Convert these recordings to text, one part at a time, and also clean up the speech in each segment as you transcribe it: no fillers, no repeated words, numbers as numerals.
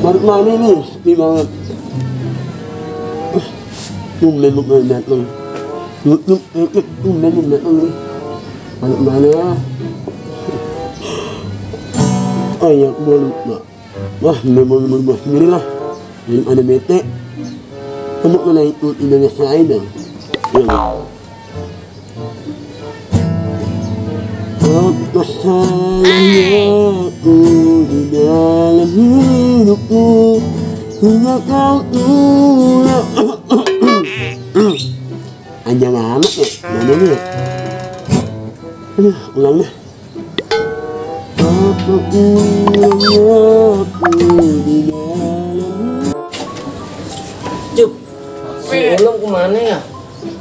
Baru mana nih? Sepi banget. Tumben lu gak dateng. Tutup, tumben lu dateng nih. Balik mana? Oh iya, gue lupa. Wah, memang berubah sendiri lah. Jadi ada bete. Kamu kena ikut Indonesia Idol. Ya. Apa salahnya aku di dalam hidupku hingga kau pulang. Anjang amat ya, mana nih ya? Ulang deh. Apa ulangnya aku di dalam. Cup, si Ulung kemana ya?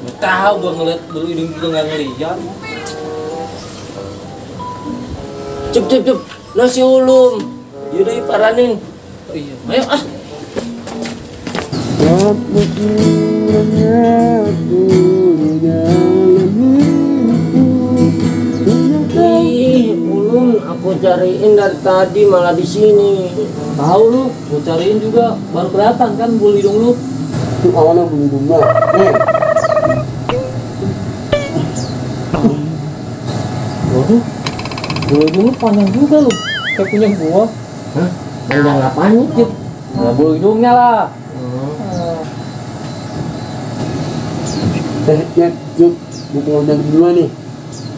Nggak tahu, gua ngeliat dulu hidung juga nggak ngeliat. Cup, nah si Ulung, yaudah paranin. Oh iya, ayo ah. Apa ulangnya aku di dalam hidupku. Ih, Ulung, aku cariin dari tadi malah di sini. Tahu lu, gua cariin juga baru kelihatan kan bulu hidung lu. Itu awalnya bulu hidungnya. Waduh, bulu hidung lu panjang juga lu, kayak punya gua. Hah? Panjang apanya, Cup? Ya bulu hidungnya lah. Ya, Cuk, mau undang duluan nih.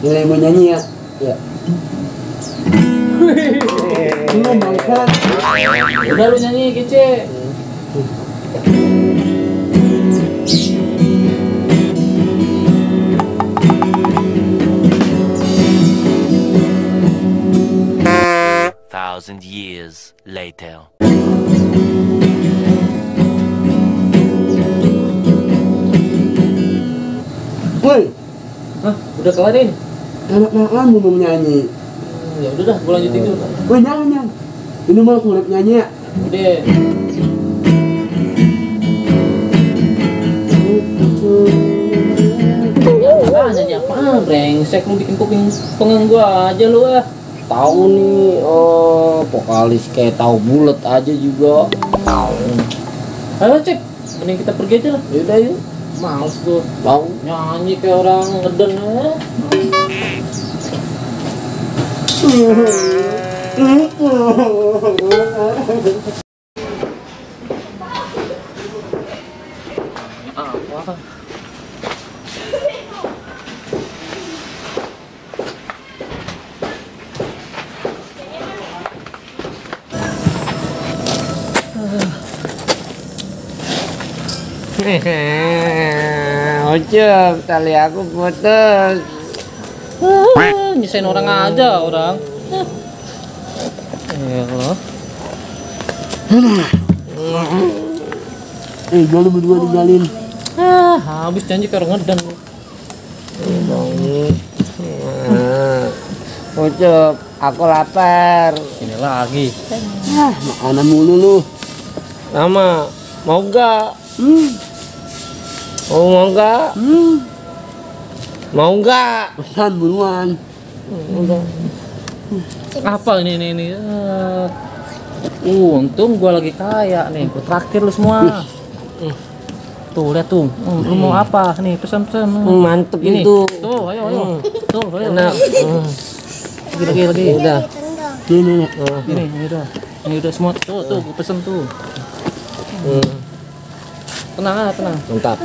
Nilai mau nyanyi ya? Ya. Lu bangsat. Udah lu nyanyi, kece. Thousand years later. Woi, Hah? Udah kelarin? anak-anak mau nyanyi. Ya udah dah, gua lanjutin dulu. Woi, jangan. Ini mau aku nyanyi ya. Udah. Ya, nyanyi apaan? Brengsek lu bikin kuping pengen gua aja lu ah. Tahu nih, vokalis kayak tahu bulat aja juga. Ayo cek, mending kita pergi aja lah. Yaudah yuk. Males gua. Tahu nyanyi kayak orang ngeden ya. Apa? Ucup, tali aku putus. Nyesain orang aja orang. Jangan berdua tinggalin. Habis janji ke orang ngeden. Ucup, aku lapar. Ini lagi. Makanan mulu lu. Lama, mau gak? Mau gak? Mau gak? Pesan buruan. Apa ini? Untung gua lagi kaya nih. Gua traktir lu semua. Tuh lihat tuh. Lu mau apa? Nih pesan-pesan. Mantep Ini. itu. Tuh, ayo. Tuh, ayo. Enak. Lagi. Udah. Ini. Ini udah semua. Tuh, gua pesen tuh. Tenang. Mantap.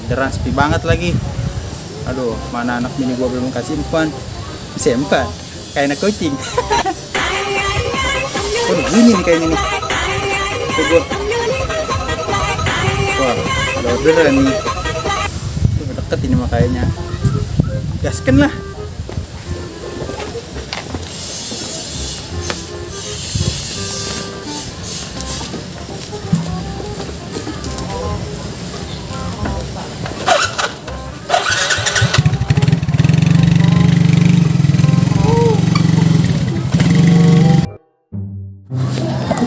Orderan sepi banget lagi. Aduh, mana anak bini gua belum kasih umpan. Masih empat. Kayak anak kucing. Waduh, bunyi nih kayaknya nih. Tuh gua. Wah, ada orderan nih. Tuh deket ini makanya. Gaskan lah.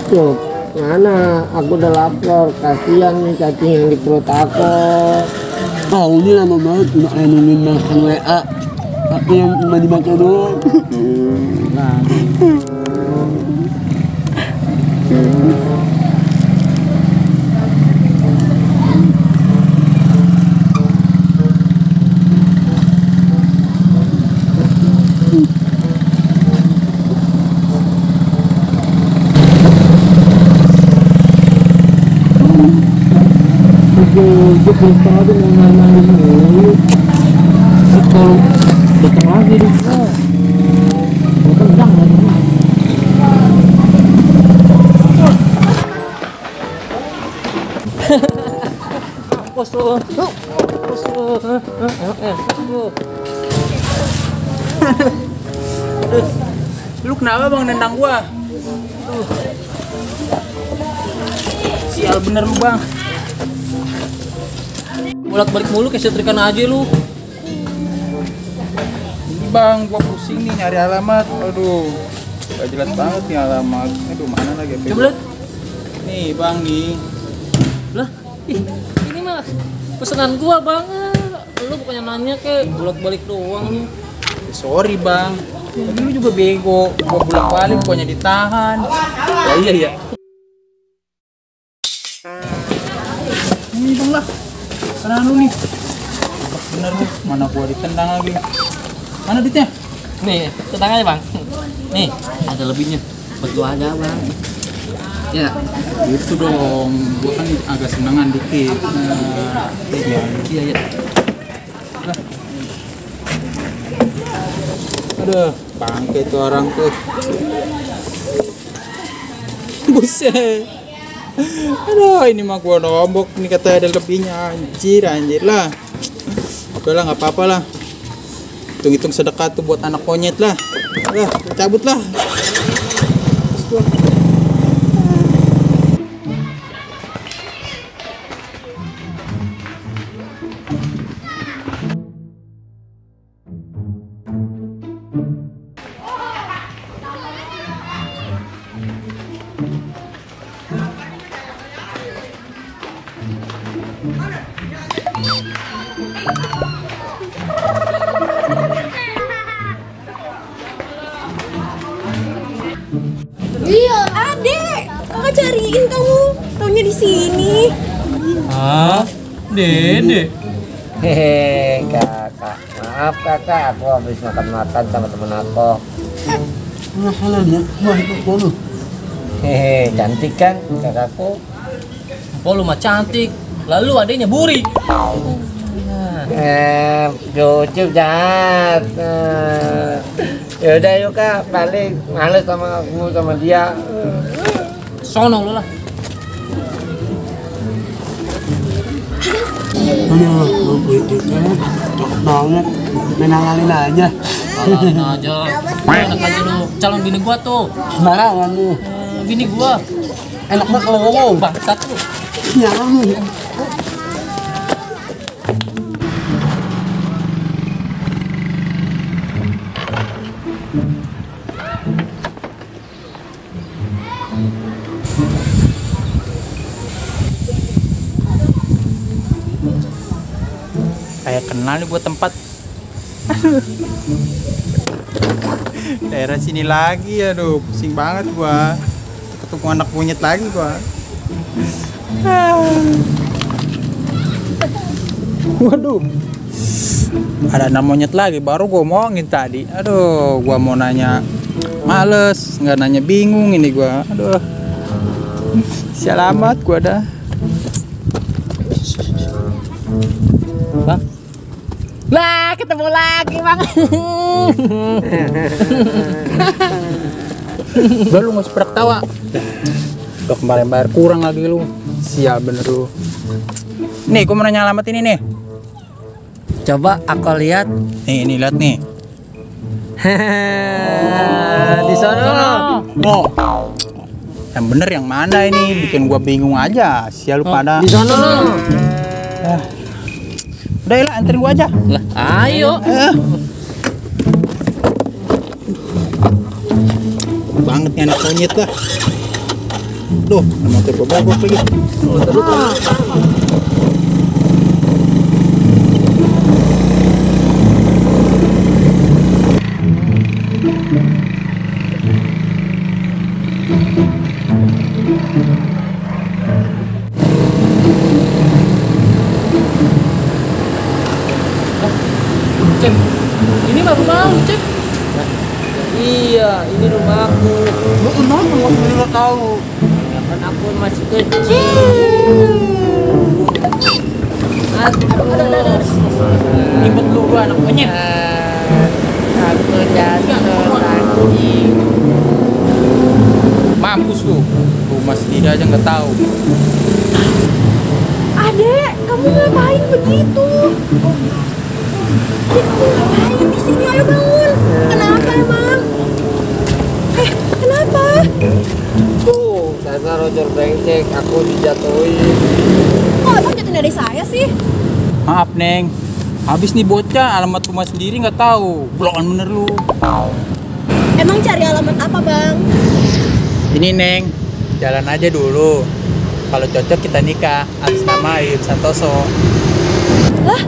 Ucup, mana? Aku udah lapar. Kasihan nih cacing yang di perut aku. Ini lama banget nggak nenungin makan WA. Apa yang cuma dibaca doang? Nah, gue belum tahu mau nangis mulu. Kalau datang lagi di gua tendang lagi. Mampus lu. Mampus lu. Lu kenapa bang nendang gua? Sial bener lu bang. Bolak-balik mulu kayak setrikaan aja lu. Ini bang, gua pusing nih nyari alamat. Aduh, gak jelas banget nih alamat. Aduh, mana lagi ya? Coba lihat. Nih bang nih. Lah, ih, ini mah pesanan gua bang. Lu bukannya nanya ke bolak-balik doang nih. Sorry bang, tapi lu juga bego. Gua bolak-balik, pokoknya ditahan. Ya iya ya. Ini bang lah, karena lu nih. Bener lu, mana gua ditendang lagi. Mana duitnya? Nih, tenang aja bang. Nih, ada lebihnya. Buat gua aja bang. Ya, Gitu dong, gua kan agak senengan dikit. Nah, iya iya. Aduh, bangke tuh orang tuh. Buset. Aduh, ini mah gua nombok. Ini katanya ada lebihnya. Anjir lah. Oke lah, nggak apa-apa lah. Hitung-hitung sedekah tuh buat anak monyet lah. Lah, cabut lah. Iya, Adek. Kakak cariin kamu. Taunya di sini. Ah, Dede. Hehe, kakak. Maaf kakak, aku habis makan-makan sama temen aku. Masalahnya, wah itu kono. Hehe, cantik kan kakakku? Oh lu mah cantik. Lalu adanya buri. Cucup jahat. Yaudah yuk kak, balik. Males sama aku sama dia. Sono lu lah. Aduh, mampu itu kan. Cakep banget. Menangalin aja. Halalin aja. Enak aja lu. Calon bini gua tuh. Sembarangan lu. Bini gua. Enak banget kalau ngomong. Bangsat lu. Ya lu. Kayak kenal nih buat tempat. Daerah sini lagi, aduh pusing banget gua. Ketemu anak monyet lagi gua. Waduh, ada anak monyet lagi, baru gua omongin tadi. Aduh, gua mau nanya males, nggak nanya bingung ini gua. Aduh, sial amat gua dah. Bang. Lah, ketemu lagi, Bang. Udah lu nggak usah pada ketawa. Udah kemarin bayar kurang lagi lu. Sial bener lu. Nih, gua mau nanya alamat ini nih. Coba aku lihat. Nih, ini lihat nih. Di sana. Oh. Yang bener yang mana ini? Bikin gua bingung aja. Sial lu pada. Di sana. Udah lah, anterin gua aja. Lah, ayo. Banget nih anak monyet lah. Duh, motor gua bobok lagi. Cek, ini mah rumah lu, Cek. Iya, ini rumahku. Lu kenapa Mas Miri nggak tahu? Ya kan aku masih kecil. Aduh. Ribet lu anak monyet. Aku jatuh lagi. Mampus lu. Rumah sendiri aja nggak tahu. Adek, kamu ngapain begitu? Adek, kamu ngapain di sini? Ayo bangun. Kenapa emang? Kenapa? Tuh, dasar rojor brengsek, aku dijatuhin. Kok abang jatuhin dari saya sih? Maaf Neng. Habis nih bocah alamat rumah sendiri nggak tahu. Blokan bener lu. Emang cari alamat apa bang? Ini Neng, jalan aja dulu. Kalau cocok kita nikah atas nama Yuyun Santoso. Lah,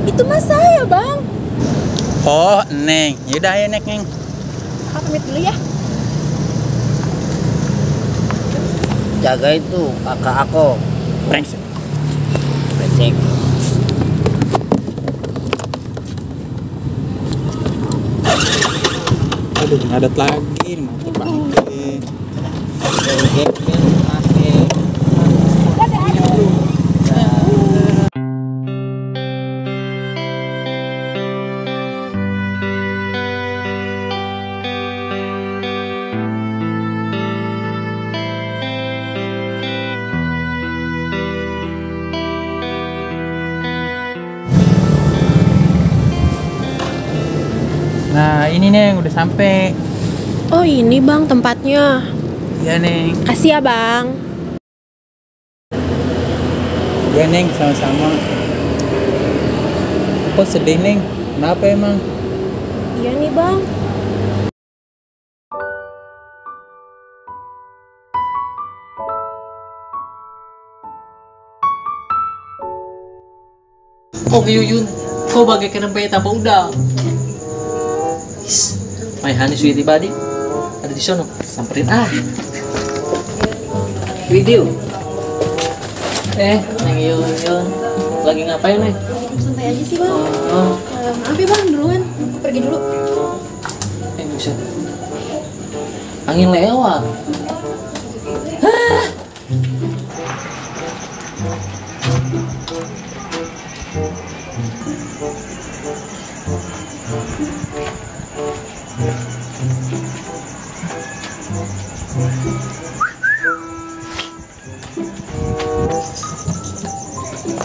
itu mas saya bang. Oh, Neng. Yaudah ayo Neng. Aku pamit dulu ya. Jaga itu kakak aku. Brengsek. Brengsek. Aduh, ngadat lagi, mantep banget. Nah, ini Neng udah sampai. Oh ini bang tempatnya. Iya Neng. Kasih ya bang. Iya Neng, sama-sama. Kok sedih Neng? Kenapa emang? Iya nih bang. Oh Yuyun, kau bagaikan bayi tanpa udang. My honey sweetie buddy, ada di sono, samperin Video. Neng Yuyun, lagi ngapain nih? Santai aja sih bang. Oh, Maaf ya bang duluan. Aku pergi dulu. buset. Angin lewat.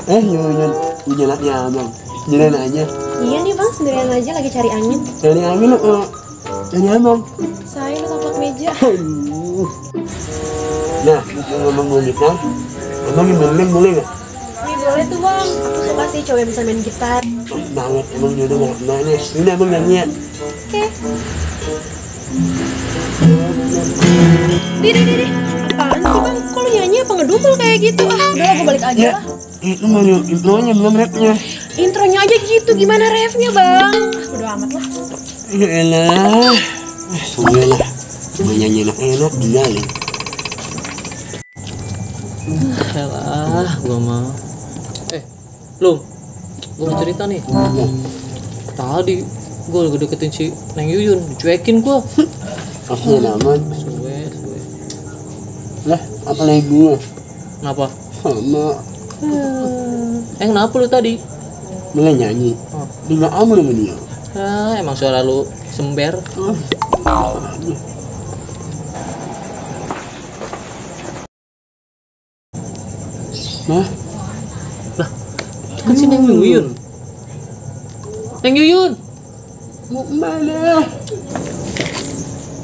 Yuyun, jalannya abang. Jalan aja. Iya nih bang sendirian aja lagi cari angin. Cari angin apa? Cari abang. Saya udah taplak meja. Aduh. Nah, ngomong mau gitar, abang yang main boleh nggak? Iya boleh tuh bang. Aku suka sih cowok yang bisa main gitar. Oh, banget, emang jodoh nggak nih. Ini abang nyanyi ya. Oke. Dih. Apaan sih bang? Kok lu nyanyi apa ngedumel kayak gitu? Udah gue balik aja Ya, lah. itu baru intronya belum rapnya. Intronya aja gitu, gimana refnya bang? Udah amat lah. Ya elah. Sudah lah. Mau nyanyi enak-enak tinggalin. Elah, gua mau. Lu, gua mau cerita nih. Tadi gua lagi deketin si Neng Yuyun, dicuekin gua. Kasihan aman. Suwe. Lah, apalagi gue? Kenapa? Sama. Kenapa lu tadi? Mulai nyanyi. Oh. Dia nggak aman sama dia. Emang suara lu sember. Nah, Kan si Neng Yuyun. Neng Yuyun. mau kemana?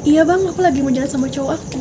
Iya bang, aku lagi mau jalan sama cowok aku.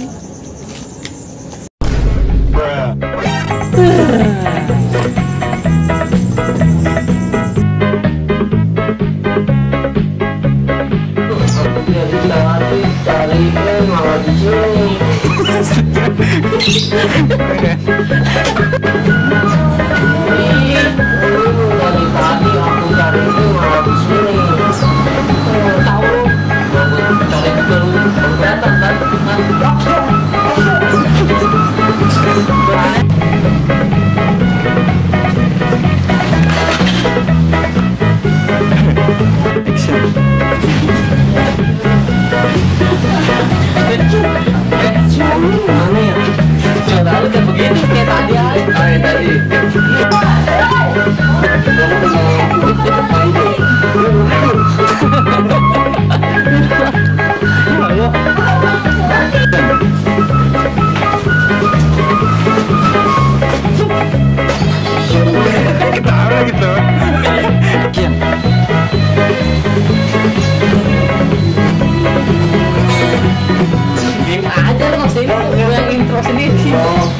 Game aja lo maksudnya gue yang intro sendiri.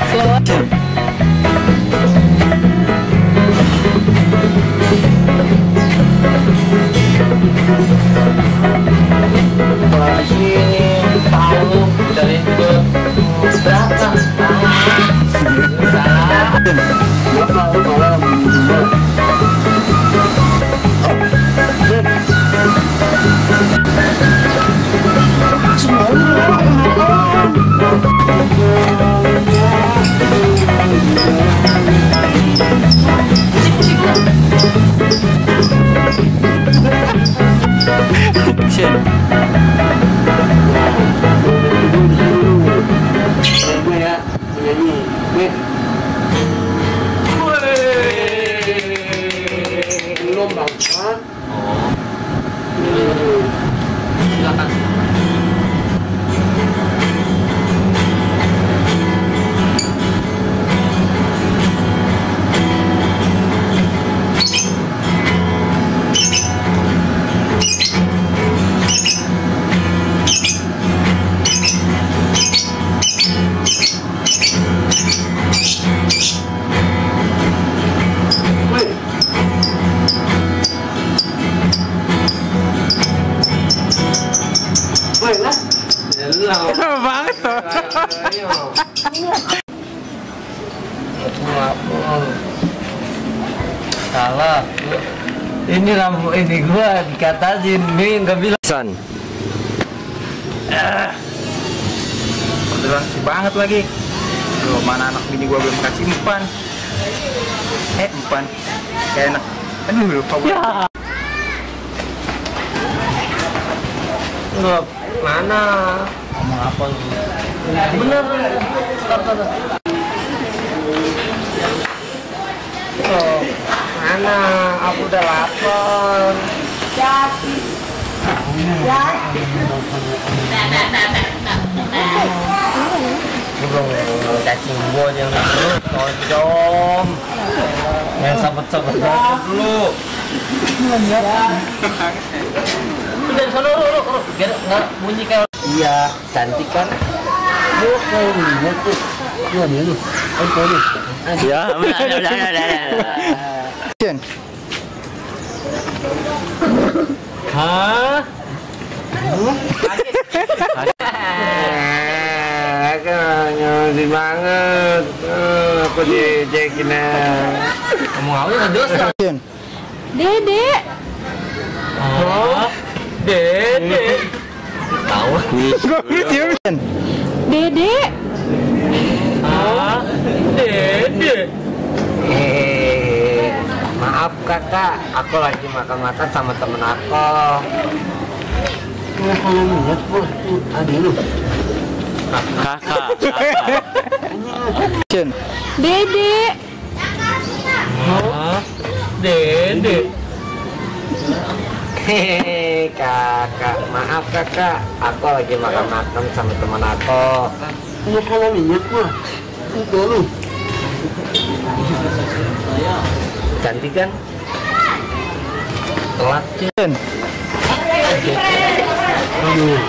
Slow aja. Sini tahu dari itu berapa? Gue ya menyanyi. Belum bangsa. Silakan. banget tuh. Salah. Ini lampu ini gua dikatasin nih nggak bilang. Toleransi banget lagi. Loh, mana anak bini gua belum kasih umpan. Umpan. Kayak enak. Aduh, lupa gua. Nggak, mana? Ngomong apa lu? Bener. Tar. Oh, mana? Aku udah lapar. Belum cacing gua yang terus kocom. Yang sabar-sabar dulu. Udah sana lu. Biar enggak bunyi kayak iya, cantik kan? Lu kayak lihat tuh. Iya dia lu. Apa lu? Ya, udah. Hah? Nyusi banget. Aku dijekin. Ngomong apa ya dosa? Dede. Oh, Dede. Tahu nih. Dede. Ah, Dede. Maaf kakak, aku lagi makan-makan sama temen aku. Lu kalau lihat bos tuh ada lu. Kakak. Dede. Hah? Dede. Hehehe, kakak, maaf kakak, aku lagi makan-makan sama teman aku. Lu kalau lihat bos itu lu. Cantik kan? Telat. Aduh,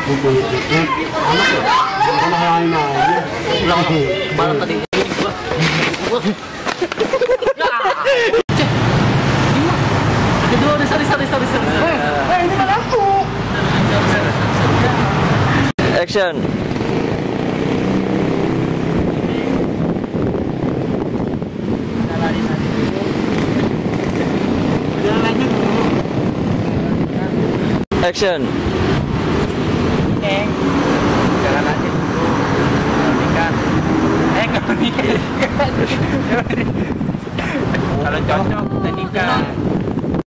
bukan itu anak ya, bukan lain aja. Ulang kemarin tadi gua. Kedua, sorry. Ini kan aku. Action. Action. Jalan aja dulu. Nikah. Kalau nikah. Kalau cocok kita nikah.